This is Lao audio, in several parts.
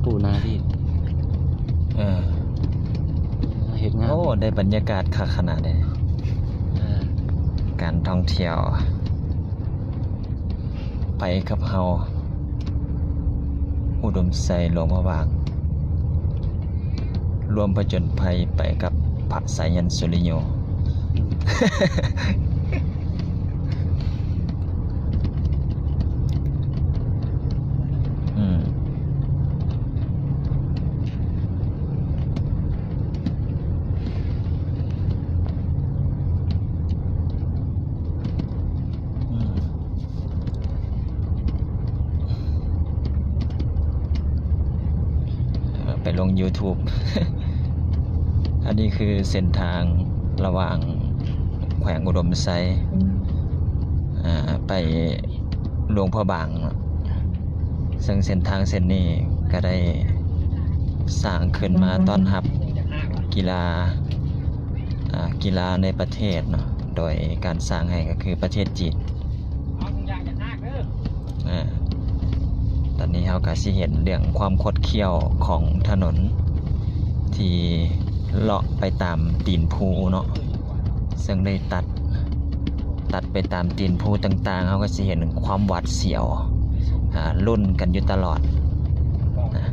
ປູນາທີ່ ເອີ ເຮັດງານ. ໂອ້ ໄດ້ບັນຍາກາດຄັກຂະໜາດເດ. ເອີ ການທ່ອງທ່ຽວ ໄປກັບເຮົາ ອຸດົມໄຊ ຫຼວງພະບາງ ຮ່ວມຜະຈົນໄພໄປກັບພະສາຍັນສຸລິໂຍ. ອືມ ອືມ ເອີ ໄປລົງຢູທູບ. ອັນນີ້ຄືເສັ້ນທາງລະຫວ່າງແຂວງອຸດົມໄຊ ອາ ໄປຫຼວງພະບາງເນາະ, ເຊິ່ງເສັ້ນທາງເສັ້ນນີ້ກະໄດ້ສ້າງຂຶ້ນມາຕ້ອນຮັບກິລາ ອາ ກິລາໃນປະເທດເນາະ, ໂດຍການສ້າງໃຫ້ກະຄືປະເທດຈີນ. ອາ ຕອນນີ້ເຮົາກະຊິເຫັນເລື່ອງຄວາມຄົດຄ້ຽວຂອງຖະໜົນທີ່ເລາະໄປຕາມຕີນພູເນາະ, ເຊິ່ງໄດ້ຕັດ ຕັດໄປຕາມຕີນພູຕ່າງໆ, ເຮົາກະຊິເຫັນຄວາມຫວາດສຽວ ອາ ລຸ້ນກັນຢູ່ຕະຫຼອດນະ.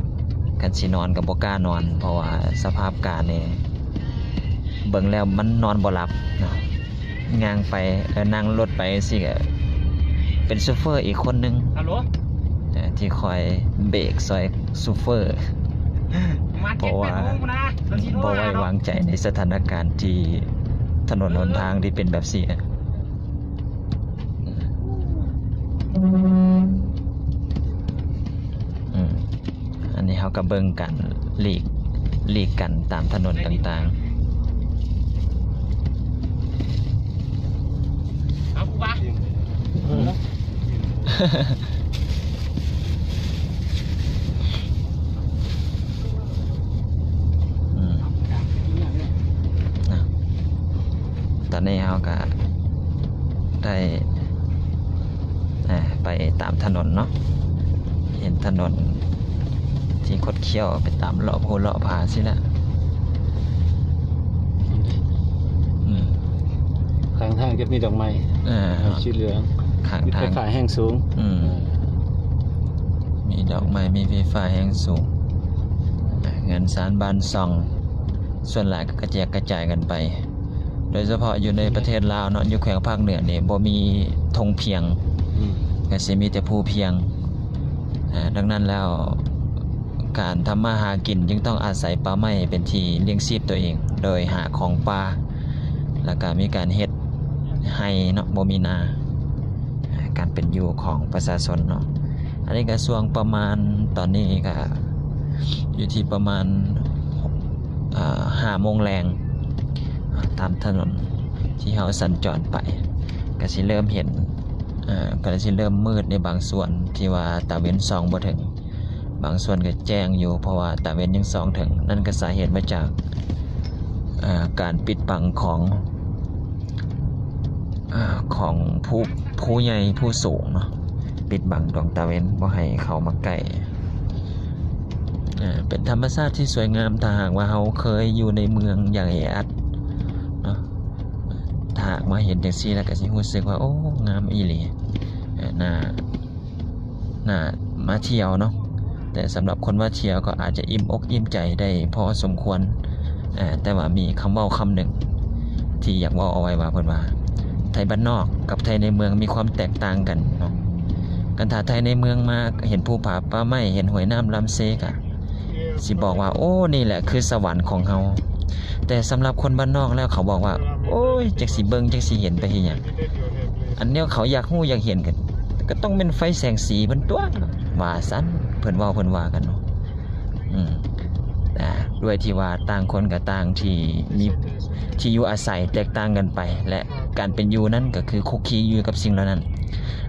ຄັນຊິນອນກະບໍ່ກ້ານອນ ເພາະວ່າສະພາບການນີ້ ເບິ່ງແລ້ວມັນນອນບໍ່ຫຼັບເນາະ. ຍ່າງໄປ ເອີ ນັ່ງລົດໄປຈັ່ງຊີ້ກະເປັນໂຊເຟີອີກຄົນໜຶ່ງ ເອີ ທີ່ຄອຍເບກຊ່ອຍໂຊເຟີ ເພາະວ່າບໍ່ໄວ້ວາງໃຈໃນສະຖານະການທີ່ຖະໜົນຫົນທາງທີ່ເປັນແບບຊີ້. ອືມ ອັນນີ້ເຮົາກະເບິ່ງກັນ ຫຼີກ ຫຼີກກັນຕາມຖະໜົນຕ່າງໆ. ເອົາ ຜູ້ວ່າ ອືມ ນະ ຕອນນີ້ເຮົາກະໄດ້ ອາ ໄປຕາມຖະໜົນເນາະ, ເຫັນຖະໜົນທີ່ຄົດຄ້ຽວໄປຕາມເລາະພູເລາະຜາຊີ້ແຫຼະ. ອືມ ຂ້າງທາງຈະມີດອກໄມ້ ເອີ ສີເຫຼືອງ ຂ້າງທາງ ມີໄຟຟ້າແຮງສູງ. ອືມ ເອີ ມີດອກໄມ້ ມີໄຟຟ້າແຮງສູງ. ເຮືອນຊານບ້ານຊ່ອງ ສ່ວນຫຼາຍກະກະແຈກກະຈາຍກັນໄປ ໂດຍສະເພາະຢູ່ໃນປະເທດລາວເນາະ, ຢູ່ແຂວງພາກເໜືອນີ້ບໍ່ມີທົ່ງພຽງ ອືມ ກະຊິມີແຕ່ພູພຽງ. ອາ ດັ່ງນັ້ນແລ້ວ ການທຳມາຫາກິນຈຶ່ງຕ້ອງອາໄສປ່າໄມ້ເປັນທີ່ລ້ຽງຊີບຕົວເອງ ໂດຍຫາຂອງປ່າ ແລ້ວກະມີການເຮັດໄຮ່ເນາະ, ບໍ່ມີນາ. ການເປັນຢູ່ຂອງປະຊາຊົນເນາະ. ອັນນີ້ກະຊ່ວງປະມານ ຕອນນີ້ກະຢູ່ທີ່ປະມານ ເອີ ຫ້າໂມງແລງ ຕາມຖະໜົນທີ່ເຮົາສັນຈອນໄປ ກະຊິເລີ່ມເຫັນ ເອີ ກະຊິເລີ່ມມືດໃນບາງສ່ວນທີ່ວ່າຕາເວັນສ່ອງບໍ່ເຖິງ, ບາງສ່ວນກະແຈ້ງຢູ່ ເພາະວ່າຕາເວັນຍັງສ່ອງເຖິງ. ນັ້ນກະສາເຫດມາຈາກ ເອີ ການປິດບັງຂອງ ອາ ຂອງພູ ພູໃຫຍ່ພູສູງເນາະ, ປິດບັງດວງຕາເວັນບໍ່ໃຫ້ເຂົ້າມາໃກ້. ອາ ເປັນທຳມະຊາດທີ່ສວຍງາມ ຖ້າຫາກວ່າເຮົາເຄີຍຢູ່ໃນເມືອງຢ່າງແອອັດເນາະ, ຖ້າຫາກມາເຫັນຈັ່ງຊີ້ແລ້ວກະຊິຮູ້ສຶກວ່າ ໂອ້ ງາມອີ່ຫຼີ ເອີ ໜ້າ ໜ້າມາທ່ຽວເນາະ. ແຕ່ສຳລັບຄົນມາທ່ຽວກໍອາດຈະອີ່ມອົກອີ່ມໃຈໄດ້ພໍສົມຄວນ, ແຕ່ວ່າມີຄຳເວົ້າຄຳໜຶ່ງທີ່ຢາກເວົ້າເອົາໄວ້ວ່າ ເພິ່ນວ່າ ໄທບ້ານນອກກັບໄທໃນເມືອງມີຄວາມແຕກຕ່າງກັນເນາະ. ຄັນຖ້າໄທໃນເມືອງມາເຫັນພູຜາປ່າໄມ້ ເຫັນຫ້ວຍນ້ຳລຳເຊກະຊິບອກວ່າ ໂອ້ ນີ້ແຫຼະຄືສະຫວັນຂອງເຮົາ. ແຕ່ສຳລັບຄົນບ້ານນອກແລ້ວເຂົາບອກວ່າ ໂອ້ຍ ຈັກຊິເບິ່ງ ຈັກຊິເຫັນໄປເຮັດຫຍັງ. ອັນແນວເຂົາຢາກຮູ້ຢາກເຫັນ ກໍ ກໍຕ້ອງແມ່ນໄຟແສງສີເພິ່ນຕົວະ ວ່າຊັ້ນ ເພິ່ນເວົ້າເພິ່ນວ່າກັນເນາະ. ອືມ ອາ ດ້ວຍທີ່ວ່າຕ່າງຄົນກໍຕ່າງທີ່ມີທີ່ຢູ່ອາໄສແຕກຕ່າງກັນໄປ ແລະ ການເປັນຢູ່ນັ້ນກໍຄືຄຸກຄີຢູ່ກັບສິ່ງເຫຼົ່ານັ້ນ.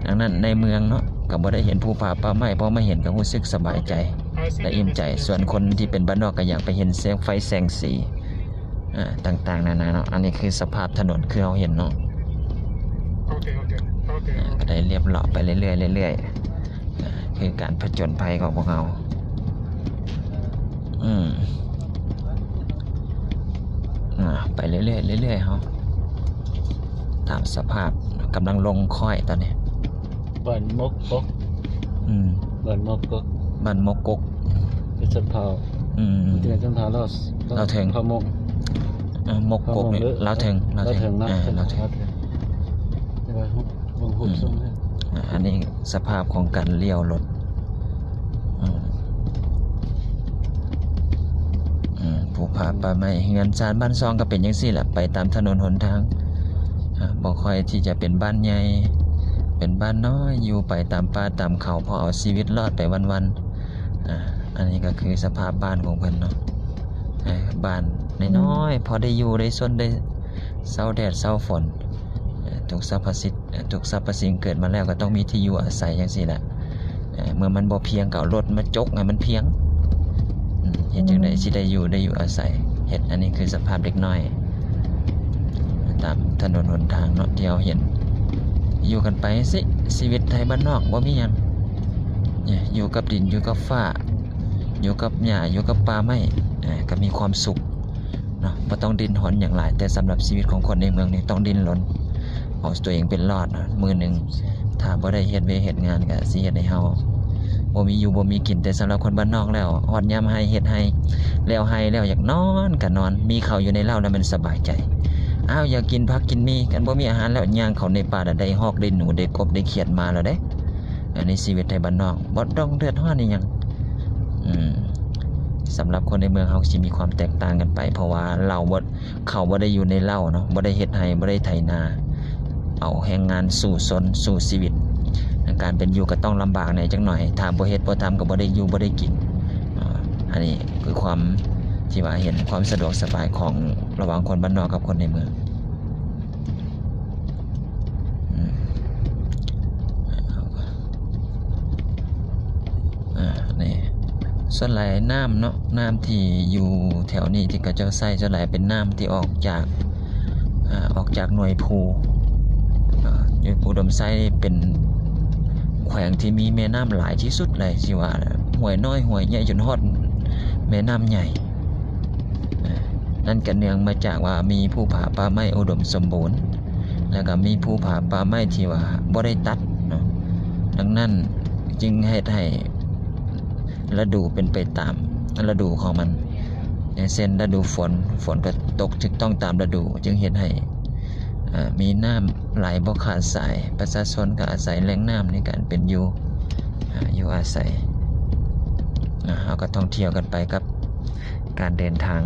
ດັ່ງນັ້ນໃນເມືອງເນາະ ກໍບໍ່ໄດ້ເຫັນພູຜາປ່າໄມ້ ພໍມາເຫັນກໍຮູ້ສຶກສະບາຍໃຈ ແລະ ອີ່ມໃຈ. ສ່ວນຄົນທີ່ເປັນບ້ານນອກກໍຢາກໄປເຫັນແສງໄຟແສງສີ ອາ ຕ່າງໆນານາເນາະ. ອັນນີ້ຄືສະພາບຖະໜົນຄືເຮົາເຫັນເນາະ. ໂອເຄ ໂອເຄ ໂອເຄ ອາ ກໍໄດ້ລຽບເລາະໄປເລື້ອຍໆ ເລື້ອຍໆ ອາ ຄືການຜະຈົນໄພຂອງພວກເຮົາ. ອືມ ອ່າ ໄປເລື້ອຍໆ ເລື້ອຍໆ ເຮົາ ຕາມສະພາບ ກຳລັງລົງຄ້ອຍຕອນນີ້ ບ້ານມົກກົກ ອືມ ບ້ານມົກກົກ ບ້ານມົກກົກ ເປັນຊົນເຜົ່າ ອືມ ເປັນຊົນເຜົ່າລາວ ລາວເທິງ ເຜົ່າມົ້ງ ເອີ ມົກກົກນີ້ ເຜົ່າມົ້ງ ລາວເທິງ ລາວເທິງ ລາວເທິງ ເອີ ລາວເທິງ ແຕ່ວ່າ ເບິ່ງຮູບຊົງເດີ ອືມ ອັນນີ້ສະພາບຂອງການລ້ຽວລົດ ອືມ ອືມ ພູຜາປ່າໄມ້ ເຮືອນຊານບ້ານຊ່ອງກໍເປັນຈັ່ງຊີ້ແຫຼະ ໄປຕາມຖະໜົນຫົນທາງ ອາ ບໍ່ຄ່ອຍທີ່ຈະເປັນບ້ານໃຫຍ່ ເປັນບ້ານນ້ອຍ ຢູ່ໄປຕາມປ່າຕາມເຂົາ ພໍເອົາຊີວິດລອດໄປວັນໆ ອາ ອັນນີ້ກໍຄືສະພາບບ້ານຂອງເພິ່ນເນາະ ເອີ ບ້ານນ້ອຍໆ ອືມ ພໍໄດ້ຢູ່ໄດ້ຊົນ ໄດ້ເຊົາແດດເຊົາຝົນ ເອີ ທຸກສັບພະສິດ ເອີ ທຸກສັບພະສິ່ງເກີດມາແລ້ວກໍຕ້ອງມີທີ່ຢູ່ອາໄສຈັ່ງຊີ້ແຫຼະ ເອີ ເມື່ອມັນບໍ່ພຽງກໍເອົາລົດມາຈົກໃຫ້ມັນພຽງ ອືມ ເຮັດຈັ່ງໃດຊິໄດ້ຢູ່ ໄດ້ຢູ່ອາໄສ ເຮັດ ອັນນີ້ຄືສະພາບເດັກນ້ອຍຕາມຖະໜົນຫົນທາງເນາະ ທີ່ເຮົາເຫັນ ຢູ່ກັນໄປຈັ່ງຊີ້ ຊີວິດໄທບ້ານນອກບໍ່ມີຫຍັງ ຢູ່ກັບດິນ ຢູ່ກັບຟ້າ ຢູ່ກັບຫຍ້າ ຢູ່ກັບປ່າໄມ້ ເອີ ກໍມີຄວາມສຸກ ເນາະ ບໍ່ຕ້ອງດີ້ນຮົນຫຍັງຫຼາຍ ແຕ່ສຳລັບຊີວິດຂອງຄົນໃນເມືອງນີ້ຕ້ອງດີ້ນລົນເອົາຕົວເອງເປັນລອດເນາະ ມື້ໜຶ່ງຖ້າບໍ່ໄດ້ເຮັດວຽກເຮັດງານກໍຊິເຮັດໃຫ້ເຮົາບໍ່ມີຢູ່ບໍ່ມີກິນ ແຕ່ສຳລັບຄົນບ້ານນອກແລ້ວ ຮອດຍາມໄຮ່ເຮັດໄຮ່ ແລ້ວໄຮ່ແລ້ວຢາກນອນກໍນອນ ມີເຂົ້າຢູ່ໃນເລົ້າແລ້ວມັນສະບາຍໃຈ ອ້າວ ຢາກກິນຜັກກິນໝີ່ ຄັນບໍ່ມີອາຫານແລ້ວ ຍ່າງເຂົ້າໃນປ່າແລ້ວ ໄດ້ຮອກໄດ້ໜູ ໄດ້ກົບໄດ້ຂຽດມາແລ້ວເດ້ ອັນນີ້ຊີວິດໄທບ້ານນອກ ບໍ່ຕ້ອງເດືອດຮ້ອນອີ່ຫຍັງ ອືມ ສຳລັບຄົນໃນເມືອງເຮົາຊິມີຄວາມແຕກຕ່າງກັນໄປ ເພາະວ່າເຮົາບໍ່ ເຂົາບໍ່ໄດ້ຢູ່ໃນເລົ້າເນາະ ບໍ່ໄດ້ເຮັດໄຮ່ ບໍ່ໄດ້ໄຖນາ ເອົາແຮງງານສູ້ຊົນ ສູ້ຊີວິດ ການເປັນຢູ່ກໍຕ້ອງລຳບາກແດ່ຈັກໜ້ອຍ ຖ້າບໍ່ເຮັດບໍ່ທຳກໍບໍ່ໄດ້ຢູ່ບໍ່ໄດ້ກິນ ອາ ອັນນີ້ຄືຄວາມທີ່ວ່າເຫັນຄວາມສະດວກສະບາຍຂອງລະຫວ່າງຄົນບ້ານນອກກັບຄົນໃນເມືອງ. ອືມ ອາ ນີ້ ສ່ວນຫຼາຍນ້ຳເນາະ ນ້ຳທີ່ຢູ່ແຖວນີ້ທີ່ເຂົາເຈົ້າໃຊ້ ສ່ວນຫຼາຍເປັນນ້ຳທີ່ອອກຈາກ ອາ ອອກຈາກໜ່ວຍພູ ອາ ຢູ່ອຸດົມໄຊເປັນແຂວງທີ່ມີແມ່ນ້ຳຫຼາຍທີ່ສຸດເລີຍ ຊິວ່າຫ້ວຍນ້ອຍຫ້ວຍໃຫຍ່ ຈົນຮອດແມ່ນ້ຳໃຫຍ່. ນັ້ນກະເນື່ອງມາຈາກວ່າມີພູຜາປ່າໄມ້ອຸດົມສົມບູນ ແລ້ວກະມີພູຜາປ່າໄມ້ທີ່ວ່າບໍ່ໄດ້ຕັດເນາະ ດັ່ງນັ້ນຈຶ່ງເຮັດໃຫ້ລະດູເປັນໄປຕາມລະດູຂອງມັນ ຢ່າງເຊັ່ນລະດູຝົນ ຝົນກະຕົກຖືກຕ້ອງຕາມລະດູ ຈຶ່ງເຮັດໃຫ້ ອາ ມີນ້ຳໄຫຼບໍ່ຂາດສາຍ ປະຊາຊົນກໍອາໄສແຫຼ່ງນ້ຳໃນການເປັນຢູ່ ອາ ຢູ່ອາໄສ ອາ ເຮົາກໍທ່ອງທ່ຽວກັນໄປກັບການເດີນທາງ.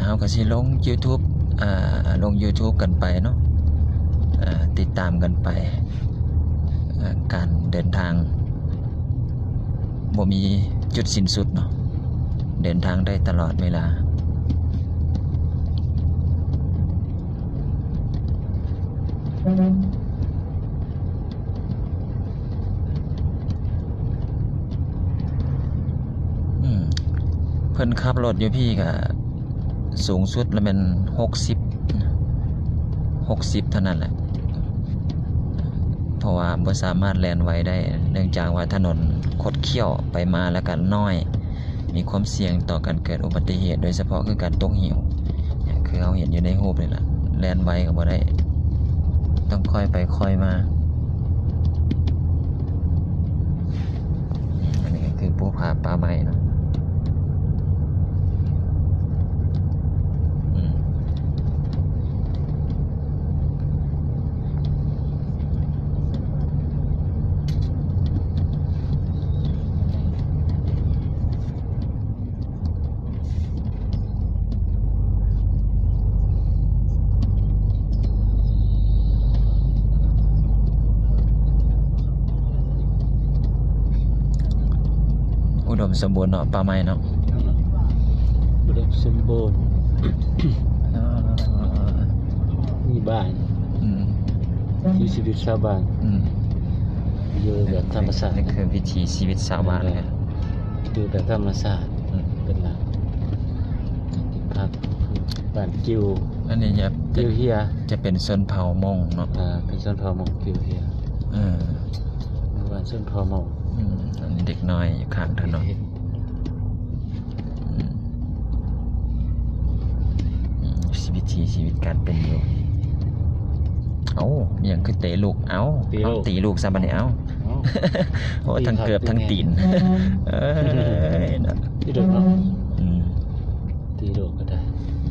ເຮົາກໍຊິລົງຢູທູບ ອາ ລົງຢູທູບກັນໄປເນາະ ອາ ຕິດຕາມກັນໄປ ອາ ການເດີນທາງບໍ່ມີຈຸດສິ້ນສຸດເນາະ ເດີນທາງໄດ້ຕະຫຼອດເວລາ. ອືມ ເພິ່ນຂັບລົດຢູ່ພີ້ກະສູງສຸດລະແມ່ນຫົກສິບ ຫົກສິບເທົ່ານັ້ນແຫຼະ ເພາະວ່າບໍ່ສາມາດແລ່ນໄວໄດ້ ເນື່ອງຈາກວ່າຖະໜົນຄົດຄ້ຽວໄປມາ ແລ້ວກະນ້ອຍ ມີຄວາມສ່ຽງຕໍ່ການເກີດອຸບັດຕິເຫດ ໂດຍສະເພາະຄືການຕົກເຫວ ຄືເຮົາເຫັນຢູ່ໃນຮູບນີ້ລະ ແລ່ນໄວກໍບໍ່ໄດ້ ຕ້ອງຄ່ອຍໄປຄ່ອຍມາ. ອັນນີ້ກໍຄືພູຜາປ່າໄມ້ເນາະ ອືມ. ອຸດົມສົມບູນເນາະ ປ່າໄມ້ເນາະ ອຸດົມສົມບູນ ມີບ້ານ ອືມ ມີຊີວິດຊາວບ້ານ ອືມ ຢູ່ແບ ທຳມະຊາດ ນີ້ຄືວິຖີຊີວິດຊາວບ້ານເລີຍ ຢູ່ແບບທຳມະຊາດ ອືມ ເປັນລາວ ກິນຜັກ ບ້ານກິວ ອັນນີ້ຈະ ກິວເຮຍ ຈະເປັນຊົນເຜົ່າມົ້ງເນາະ ອ່າ ເປັນຊົນເຜົ່າມົ້ງ ກິວເຮຍ ເອີ ໝູ່ບ້ານຊົນເຜົ່າມົ້ງ ອືມ ອັນນີ້ເດັກນ້ອຍຢູ່ຂ້າງຖະໜົນ ອືມ ອືມ ຊີວິດ ຊີວິດການເປັນຢູ່ ເອົ້າ ມີຫຍັງຄືເຕະລູກ ເອົ້າ ຕີລູກ ເອົ້າ ຕີລູກຊະບັດນີ້ ເອົ້າ ເອົ້າ ໂອ້ ທັງເກີບທັງຕີນ ເອີຍ ຕີລູກເນາະ ອືມ ຕີລູກກໍໄດ້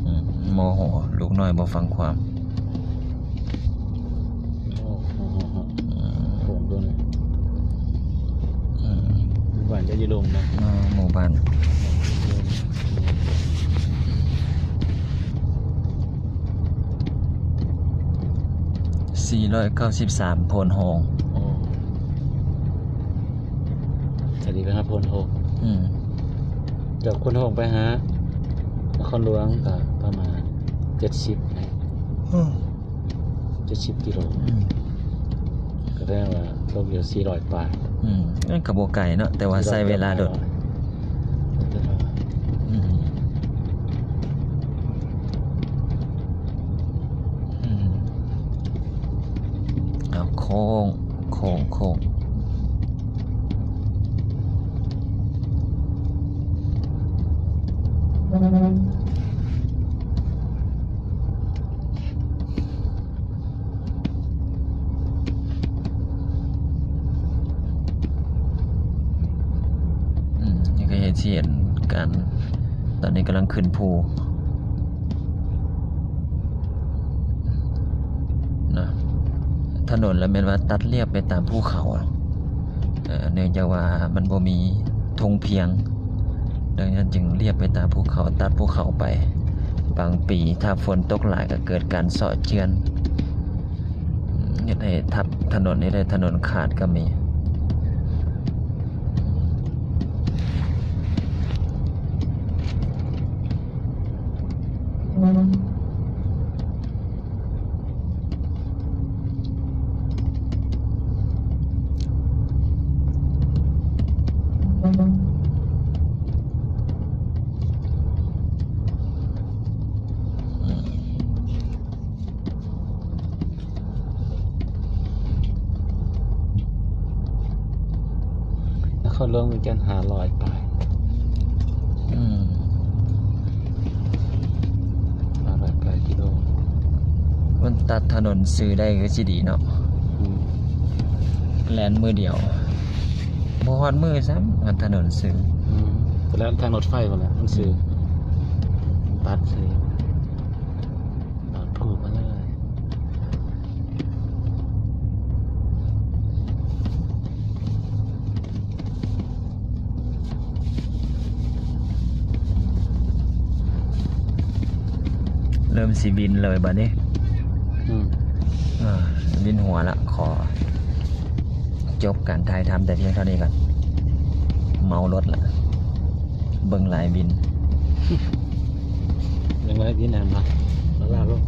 ອືມ ໂມໂຫ ລູກນ້ອຍບໍ່ຟັງຄວາມ ໂອ້ໂຫ ອືມ ໂຂງຕົວນີ້ ອືມ ໝູ່ບ້ານຈະຢູ່ດົງເນາະ ເອີ ໝູ່ບ້ານ ສີ່ຮ້ອຍເກົ້າສິບສາມ ໂພນໂຮງ ໂອ້ ຈະດີໄປຫາໂພນໂຮງ ອືມ ຈາກໂພນໂຮງໄປຫານະຄອນຫຼວງກໍປະມານເຈັດສິບ ອືມ ເຈັດສິບກິໂລ ອືມ ກໍແປວ່າຕົກຢູ່ສີ່ຮ້ອຍປາຍ ອືມ ມັນກໍບໍ່ໄກເນາະ ແຕ່ວ່າໃຊ້ເວລາດົນ ອືມ ອືມ ເອົາໂຄ້ງ ໂຄ້ງ ໂຄ້ງ ອືມ ນີ້ກໍເຮັດ ຊິເຫັນການ ຕອນນີ້ກຳລັງຂຶ້ນພູເນາະ ຖະໜົນລະແມ່ນວ່າຕັດລຽບໄປຕາມພູເຂົາ ເອີ ເນື່ອງຈາກວ່າມັນບໍ່ມີທົ່ງພຽງ ດັ່ງນັ້ນຈຶ່ງລຽບໄປຕາມພູເຂົາ ຕັດພູເຂົາໄປ ບາງປີຖ້າຝົນຕົກຫຼາຍກໍເກີດການເຊາະເຈື່ອນ ເຮັດໃຫ້ທັບຖະໜົນ ເຮັດໃຫ້ຖະໜົນຂາດກໍມີ. ນະຄອນຫຼວງວຽງຈັນ ຫ້າຮ້ອຍປາຍ ອືມ ຫ້າຮ້ອຍປາຍກິໂລ ມັນຕັດຖະໜົນຊື່ໄດ້ຄືຊິດີເນາະ ອືມ ແລ່ນມື້ດຽວ ບໍ່ຮອດມື້ຊ້ຳ ມັນຖະໜົນຊື່ ອືມ ແລ່ນທາງລົດໄຟພຸ້ນແຫຼະ ມັນຊື່ ອືມ ຕັດຊື່ ຕັດພູມາເລີຍ. ເລີ່ມຊິວິນເລີຍບາດນີ້ ອືມ ເອີ ວິນຫົວລະ ຂໍຈົບການຖ່າຍທຳແຕ່ພຽງເທົ່ານີ້ກ່ອນ ເມົາລົດລະ ເບິ່ງຫຼາຍວິນ ເບິ່ງຫຼາຍວິນຫັ້ນລະ ລາວລົງ.